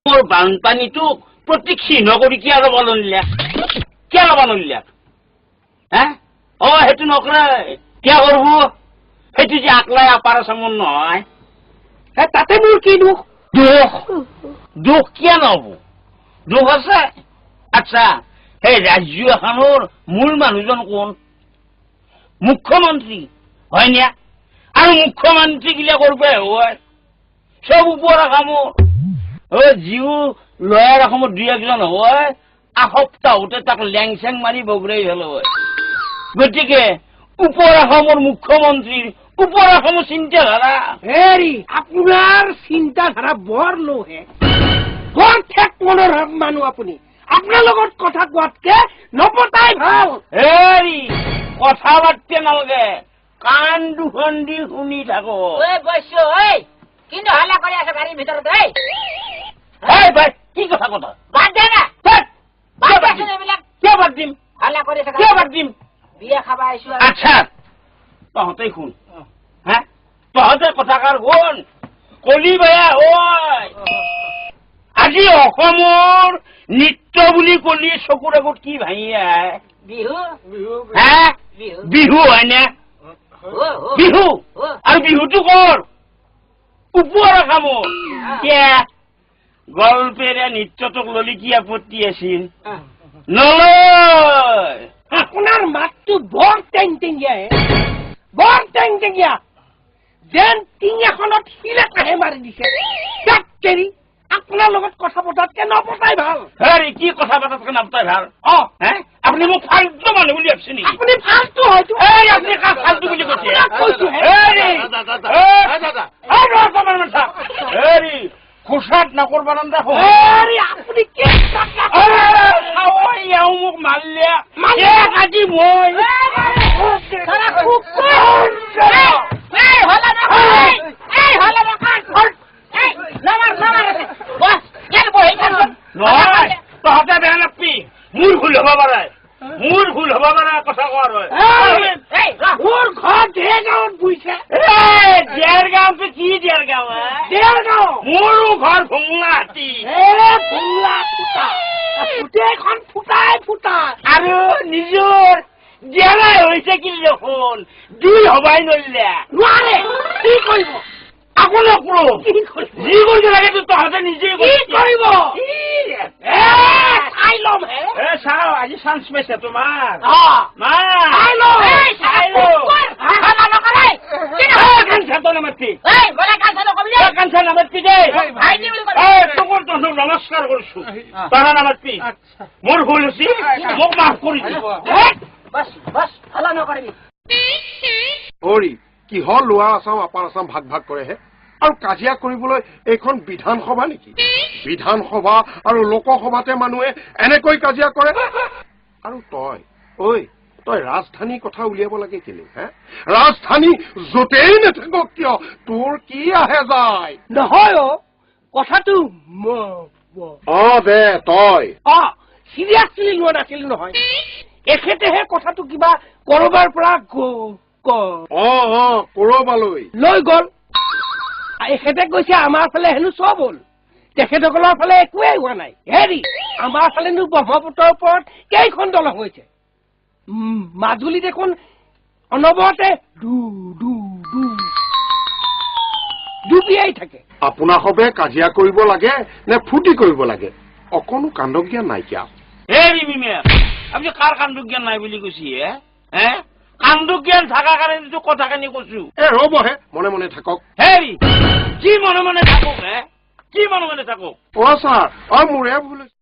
মোৰ বানপানীটোক প্ৰতীক চিহ্ন কৰি কিয় ল'ব নোৱাৰিলা? কিয় ল'ব নোৱাৰিলা? হা, অ সেইটো নকৰে, কিয় কৰব? সেইটো যে আকলাই আপাৰ চামন নহয়। তাতে মোৰ কি দুখ? দুখ দুখ কিয় নহব? দুখ আছে। আচ্ছা, সেই ৰাজ্য এখনৰ মূল মানুহজন কোন? মুখ্যমন্ত্ৰী হয় নে? আৰু মুখ্যমন্ত্ৰী গিলা কৰবে হয় চব ওপৰ আসামৰ। অ যিও লয়াৰ অসমত দুই একজন হয়, এসপ্তাহতে তাক লেং চেং মাৰি বগৰাই ফেলো হয়। গতিকে ওপৰ অসমৰ মুখ্যমন্ত্ৰীৰ ওপৰ অসমৰ চিন্তাধাৰা। হেৰি, আপোনাৰ চিন্তাধাৰা বৰ লোহে, বৰ ঠেক মনৰ মানুহ আপুনি। আপোনাৰ লগত কথা কোৱাতকে নপতাই ভাল। হেৰি, কথা পাতিতে নালাগে, কাণ দুখন দি শুনি থাকো। কিন্তু হাল্লা কৰি আছে গাড়ীৰ ভিতৰত। এই ভাই, কি কথা কথা বাদ দে না, বাদ দেচোন এইবিলাক। কিয় বাদ দিম? হাল্লা কৰি আছে। কিয় বাদ দিম? বিয়া খাবা আহিছো। আচ্ছা, তহঁতে শুন, হা, তহঁতে কথাকাৰ শুন। কলি বেয়া হয়। আজি অসমৰ নৃত্য বুলি কলি চকুৰ আগত কি ভাঙি আহে? বিহু। হা, বিহু হয়নে? বিহু। আৰু বিহুটো কৰ? ওপৰ অসমৰ। কিয় গল্পেৰে নৃত্যটোক ললি কি আপত্তি আছিল? নলয়। আপোনাৰ মাতটো বৰ টেং টেঙীয়া, বৰ টেং টেঙীয়া, যেন টিং এখনত শিল এটাহে মাৰি দিছে। তেৰি, আপোনাৰ লগত কথা পতাতকে নপতাই ভাল। হেৰি, কি কথা পতাতকে নপতাই ভাল? অ হে, আপুনি মোক ফাল্টু মানুহ বুলি ভাবছে নেকি? আপুনি ফাল্টু হয়তো। এই আপুনি কাক ফাল্টু বুলি কৈছে? কৈছো। হেৰি, খোচাত নকৰবা। আপুনি কি মোক মাৰিলে আজি মই নহয়। তহঁতে বেয়া নাপবি, মোৰ ভুল হব পাৰে, মোৰ ভুল হব পাৰে কথা কোৱাৰ হয়। মোৰ ঘৰ দেৰগাঁৱত বুজিছে? দেৰগাঁৱটো কি দেৰগাঁও? দেৰগাঁও। মোৰো ঘৰ ভোংলাহাটী। ভোংলা ফুটা, গোটেইখন ফুটাই ফুটা। আৰু নিজৰ জেৰাই হৈছে কি দেখোন, দুই হবাই নৰিলে। নোৱাৰে। কি কৰিব? আকৌ নকৰো। যি কৰিব লাগে তহঁতে নিজে কি কৰিব? চাই ল'ম হে। চাও, আজি চান্স পাইছে তোমাৰ। চাই লম। নমস্কাৰ কৰিছো, তাৰা নামাতবি। মোৰ ভুল হৈছে, মোক মাফ কৰি। অৰি, কিহৰ লোৱাৰ আছাম আপাৰ আছাম ভাগ ভাগ কৰেহে? আৰু কাজিয়া কৰিবলৈ এইখন বিধানসভা নেকি? বিধানসভা আৰু লোকসভাতে মানুহে এনেকৈ কাজিয়া কৰে। আৰু তই ঐ, তই ৰাজধানীৰ কথা উলিয়াব লাগে কেলে? হে, ৰাজধানী য'তেই নাথাকক কিয়, তোৰ কি আহে যায়? নহয় অ, কথাটো অ দে তই অ চিৰিয়াছলি লোৱা নাছিলো নহয়। এখেতেহে কথাটো কিবা কৰবাৰ পৰা অ অ কৰবালৈ লৈ গ'ল। এখেতে কৈছে আমাৰ ফালে হেনো চব হ'ল, তেখেতসকলৰ ফালে একোৱেই হোৱা নাই। হেৰি, আমাৰ ফালেনো ব্ৰহ্মপুত্ৰৰ ওপৰত কেইখন দলং হৈছে? মাজুলী দেখোন অনবৰতে দু দু দু ডুবিয়াই থাকে। আপোনাৰ সবে কাজিয়া কৰিব লাগে নে ফূৰ্তি কৰিব লাগে? অকণো কাণ্ডজ্ঞান নাইকিয়া। হেৰি বিমেশ, আপুনি কাৰ কাণ্ডজ্ঞান নাই বুলি কৈছে? হে, কাণ্ডজ্ঞান থকা কাৰণেতো কথাখিনি কৈছো। এ ৰ'বহে, মনে মনে থাকক। হেৰি, কি মনে মনে থাকক? হে, কি মনে মনে থাকক? অ ছাৰ, অ মোৰে ভুল হৈছে।